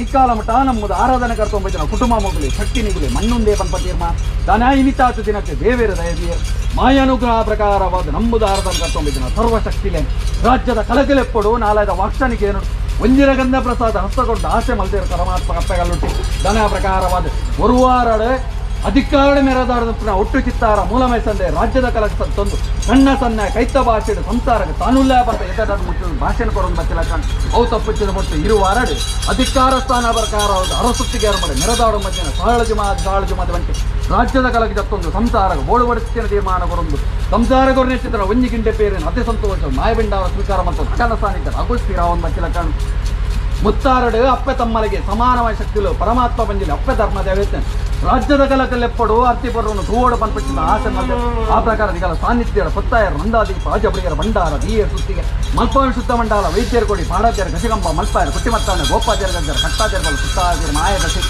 ಇಕ್ಕಾಲ ಮಟ್ಟ ನಮ್ಮದು ಆರಾಧನೆ ಕರ್ತೊಂಬ ಕುಟುಂಬ ಮಗುಲಿ ಶಕ್ತಿ ನಿಗುಲಿ ಮಣ್ಣುಂದೇ ಪನ್ಪ ತೀರ್ಮಾನ ದಾನ ಇನಿತಾತ ದಿನಕ್ಕೆ ದೇವೇರ ದಯದಿಯ ಮಾಯಾನುಗ್ರಹ ಪ್ರಕಾರವಾದ ನಮ್ಮದು ಆರಾಧನೆ ಕರ್ತೊಂಬಿದ್ದನ ಸರ್ವಶಕ್ತಿಲೆ ರಾಜ್ಯದ ಕಲಕಲೆಪ್ಪಡು ನಾಲಾಯದ ವಾಕ್ಷಣಿಕೆ ಏನು ಒಂಜಿನ ಗಂಧ ಪ್ರಸಾದ ಹಸ್ತಗೊಂಡು ಆಸೆ ಮಲ್ದೇರು ಪರಮಾತ್ಮ ಕಪ್ಪೆಗಲ್ಲುಟ್ಟಿ ದನ ಪ್ರಕಾರವಾದ ಒರುವಾರಡೆ ಅಧಿಕಾರ ಮೆರದಾರದ ಒಟ್ಟು ಚಿತ್ತಾರ ಮೂಲಮೈಸಂದೆ ರಾಜ್ಯದ ಕಲಕ ತಂದು ಸಣ್ಣ ಸಣ್ಣ ಕೈತ ಭಾಷೆ ಸಂಸಾರಕ್ಕೆ ತಾನುಲ್ಲ ಬಂತ ಎದರ ಮುಚ್ಚು ಭಾಷೆನ ಕೊರೊಂದು ಬತ್ತಿಲ್ಲ ಕಾಣ್ ಅವು ತಪ್ಪುಚ್ಚಿದ ಹೊಟ್ಟು ಇರುವಾರಡು ಅಧಿಕಾರ ಸ್ಥಾನ ಪ್ರಕಾರ ಅರಸುತ್ತಿಗೆ ಮಾಡಿ ಮೆರದಾಡು ಮಧ್ಯಾಹ್ನ ಸಾಳಜು ಮಾದ ಸಾಳಜು ಮಾದ ವಂಟಿ ರಾಜ್ಯದ ಕಲಕ ಜತ್ತೊಂದು ಸಂಸಾರ ಬೋಳು ಬಡಿಸಿನ ತೀರ್ಮಾನ ಕೊರೊಂದು ಸಂಸಾರ ಕೊರನೆಚ್ಚಿದ್ರ ಒಂಜಿ ಗಿಂಡೆ ಪೇರಿನ ಅತಿ ಸಂತೋಷ ಮಾಯಬಿಂಡಾರ ಸ್ವೀಕಾರ ಮತ್ತು ಸಕಲ ಸಾನ್ನಿಧ್ಯ ಅಗುಳ್ತೀರಾ ಒಂದು ಬತ್ತಿಲ್ಲ ಕಾಣ್ ಮುತ್ತಾರಡು ಅಪ್ಪೆ ತಮ್ಮಲಿಗೆ ಸಮಾನವಾದ ಶಕ್ತಿಲು ಪರಮಾತ್ಮ ಬಂಜಿಲಿ ಅಪ್ಪೆ ಧರ್ಮ ದೇವತೆ ರಾಜ್ಯದ ಕಲಕಲೆಪ್ಪಡು ಅರ್ತಿ ಪರ್ವನು ತೂವೋಡು ಪನ್ಪಚ್ಚಿದ ಆಸೆ ಮಲ್ದೆ ಆ ಪ್ರಕಾರ ನಿಗಲ ಸಾನ್ನಿಧ್ಯರ ಪತ್ತಾಯರ ನಂದಾದೀಪ ಅಜಬಡಿಗರ ಭಂಡಾರ ದೀಯ ಸುತ್ತಿಗೆ ಮಲ್ಪಾವಿ ಶುದ್ಧ ಮಂಡಾಲ ವೈದ್ಯರ ಕೊಡಿ ಪಾಡಾದ್ಯರ ಗಜಗಂಬ ಮಲ್ಪಾಯರ ಕುಟ್ಟಿಮತ್ತಾನೆ ಗೋಪಾದ್ಯರ ಗಜ್ಜರ ಕಟ್ಟಾದ್ಯರ ಸುತ್ತಾದ್ಯರ ಮಾಯದಶಿ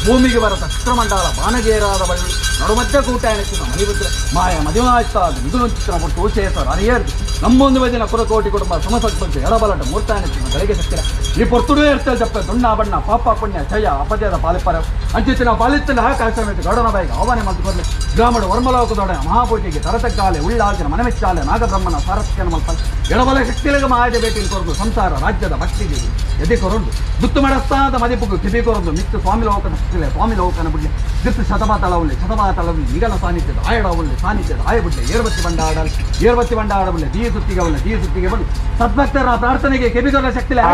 ಭೂಮಿಗೆ ಬರತ ಚಿತ್ರಮಂಡಲ ಬಾನಗೇರಾದ ಬಳ್ಳಿ ನಡುಮಧ್ಯ ಕೂಟ ಎನಿಸಿದ ಮಣಿಪುತ್ರ ಮಾಯ ಮದಿಮಾಯ್ತಾದ ಮಿದುಲುಂಚಿತ್ರ ಮುಟ್ಟು ಶೇಷರ ಅರಿಯರ್ ನಮ್ಮೊಂದು ಬದಿನ ಕುರಕೋಟಿ ಕುಟುಂಬ ಸಮಸದ್ಬಂತು ಎಡಬಲಟ ಮೂರ್ತ ಎನಿಸಿದ ಗಳಿಗೆ ಶಕ್ತಿರ ಈ ಪೊರ್ತುಡು ಇರ್ತೇವೆ ಜಪ್ಪ ದುಣ್ಣ ಬಣ್ಣ ಪಾಪ ಪುಣ್ಯ ಜಯ ಅಪಜಯದ ಪಾಲಿಪರ ಅಂಚಿತ್ತಿನ ಪಾಲಿತ್ತಿನ ಆಕಾಶ ಗೌಡನ ಬಾಯಿಗೆ ಆಹ್ವಾನ ಮಲ್ತು ಗ್ರಾಮಡು ವರ್ಮಲೋಕದೊಡೆ ಮಹಾಪೂಜೆಗೆ ತರತಗ್ಗಾಲೆ ಉಳ್ಳಾರ್ಜನ ಮನಮೆಚ್ಚಾಲೆ ನಾಗಬ್ರಹ್ಮನ ಸಾರಥ್ಯನ ಮಲ್ಪ ಎಡಬಲ ಶಕ್ತಿಲಗ ಮಾಯದ ಭೇಟಿ ಕೊರದು ಸಂಸಾರ ರಾಜ್ಯದ ಭಕ್ತಿಗೆ ಎದೆ ಕೊರೊಂದು ಗುತ್ತು ಮಡಸ್ತಾದ ಮದಿಪುಗು ಕಿಬಿ ಕೊರೊಂದು ಮಿತ್ತು ಸ್ವಾಮಿ ಲೋಕನ ಶಕ್ತಿಲೆ ಸ್ವಾಮಿ ಲೋಕನ ಬಿಡ್ಲೆ ದಿತ್ತು ಶತಮಾತಳವುಳ್ಳೆ ಶತಮಾತಳವುಳ್ಳೆ ಈಗಲ ಸಾನ್ನಿಧ್ಯದ ಆಯಡವುಳ್ಳೆ ಸಾನ್ನಿಧ್ಯದ ಆಯ ಬಿಡ್ಲೆ ಏರ್ಬತ್ತಿ ಬಂಡಾಡಲ್ ಏರ್ಬತ್ತಿ ಬಂಡಾಡಬಲ್ಲೆ ದೀ ಸುತ್ತಿಗೆ ಅವಲ್ಲ ದೀ ಸುತ್ತಿಗೆ ಬಂದು ಸದ್ಭಕ್ತರ ಪ್ರಾರ್ಥನೆಗೆ ಕೆಬಿಗೊರ ಶಕ್ತಿಲೆ.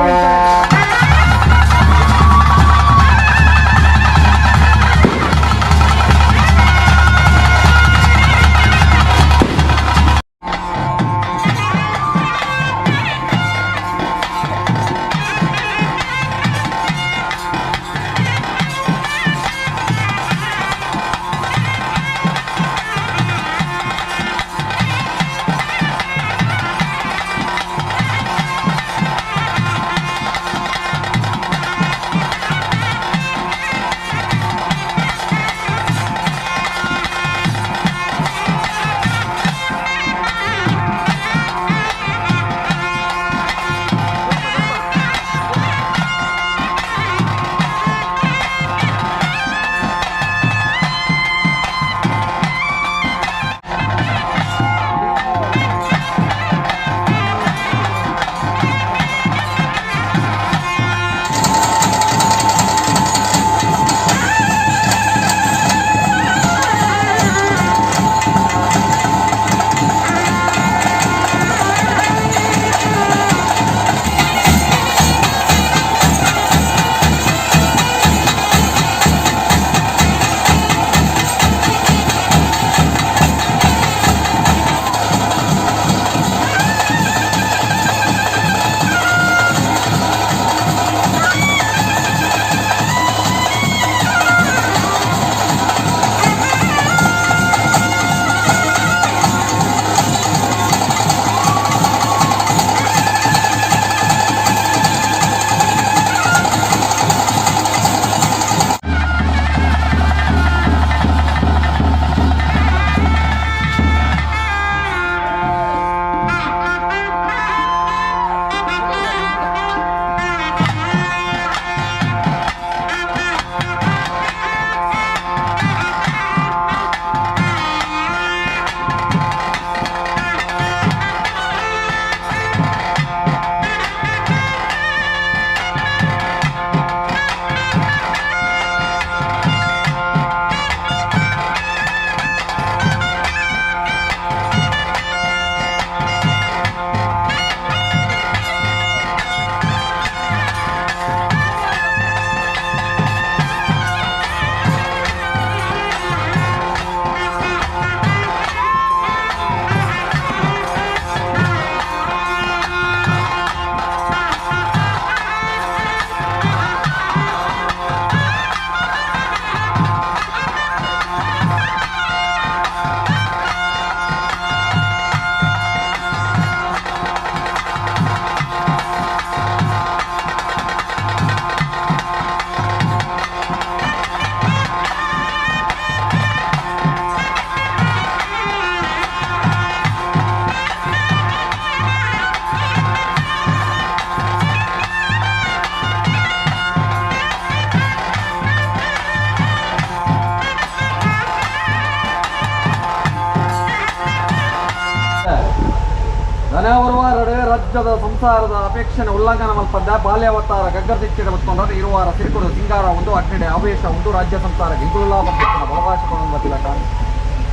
ಮನೆಯವರವಾರಡೆ ರಾಜ್ಯದ ಸಂಸಾರದ ಅಪೇಕ್ಷೆನ ಉಲ್ಲಂಘನ ಮಲ್ಪಂದ ಬಾಲ್ಯಾವತಾರ ಗಗ್ಗದಿಚ್ಚಿಡ ಮತ್ತೊಂದರೆ ಇರುವಾರ ಸಿರಿಕೊಡು ಸಿಂಗಾರ ಒಂದು ಅಗ್ನಿಡೆ ಆವೇಶ ಒಂದು ರಾಜ್ಯ ಸಂಸಾರ ಗಿಂಗುಳುಲಾ ಬಂದಿತ್ತಿನ ಬಲವಾಶಗಳನ್ನು ಬತ್ತಿಲಕ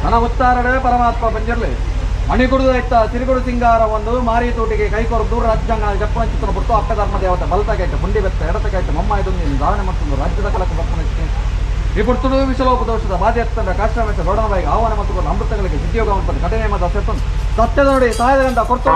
ನನ್ನ ಉತ್ತಾರಡೆ ಪರಮಾತ್ಮ ಬಂಜಿರ್ಲಿ ಮಣಿಗುಡುದು ಐತ ಸಿರಿಗುಡು ಸಿಂಗಾರ ಒಂದು ಮಾರಿ ತೋಟಿಗೆ ಕೈ ಕೊರದು ರಾಜ್ಯಾಂಗ ಜಪ್ಪನಚಿತ್ತನ ಬಿಡ್ತು ಅಪ್ಪ ಧರ್ಮ ದೇವತೆ ಬಲತಗೈತೆ ಪುಂಡಿ ಬೆತ್ತ ಎಡತಗೈತೆ ಮಮ್ಮಾಯ್ದು ನೀನು ಧಾರಣೆ ಮತ್ತೊಂದು ರಾಜ್ಯದ ಕಲಕ ಬಪ್ಪನಕ್ಕೆ ಈ ಪುರ್ತುಡು ವಿಶಲೋಪದೋಷದ ಬಾಧ್ಯಸ್ಥಂಡ ಕಾಶ್ರಮೇಶ ಗೌಡನಬಾಯಿಗೆ ಆಹ್ವಾನ ಮತ್ತು ಅಮೃತಗಳಿಗೆ ಸಿದ್ಧಿಯೋಗ ಉಂಟು ಕಠಿಣ ಮತ ಸೇರ್ತಂದು ಸತ್ಯದ ನೋಡಿ ಸಹಾಯದ ಗಂಟ ಕೊಡ್ತು.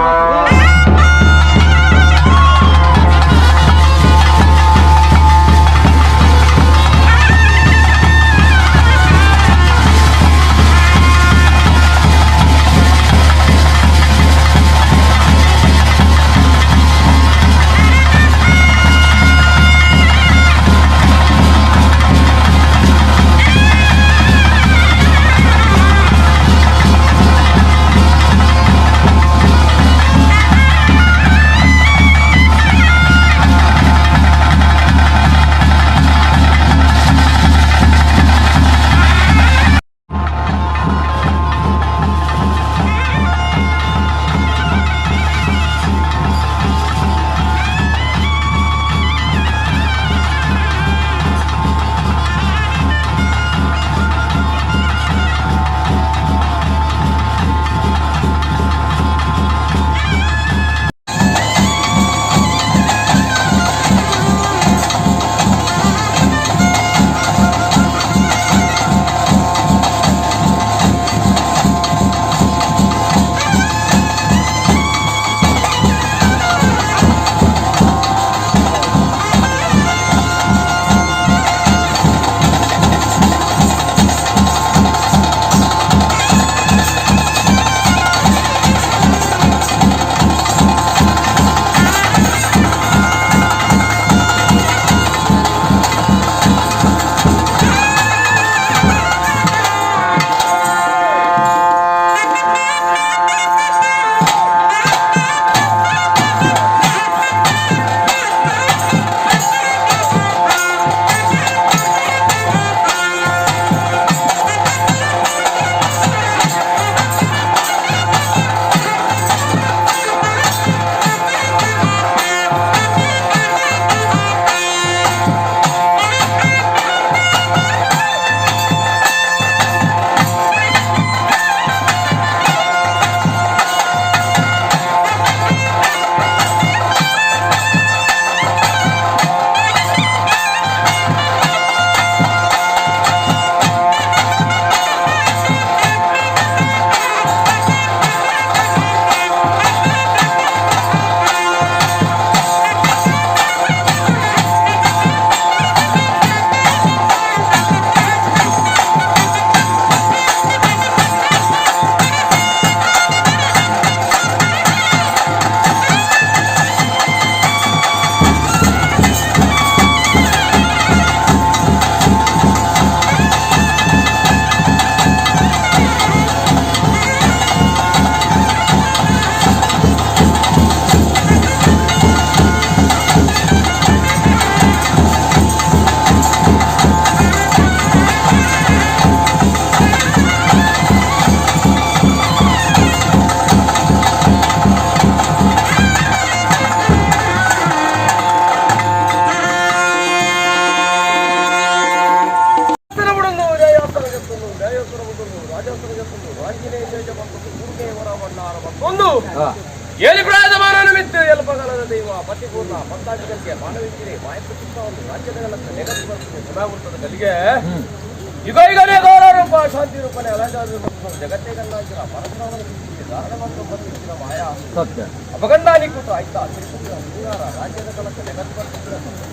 ಸತ್ಯ. ಅಪಗಂಡಾನಿ ಕೂತು ಆಯ್ತಾ ರಾಜ್ಯದ ಕಲಕ ಜಗತ್ತು.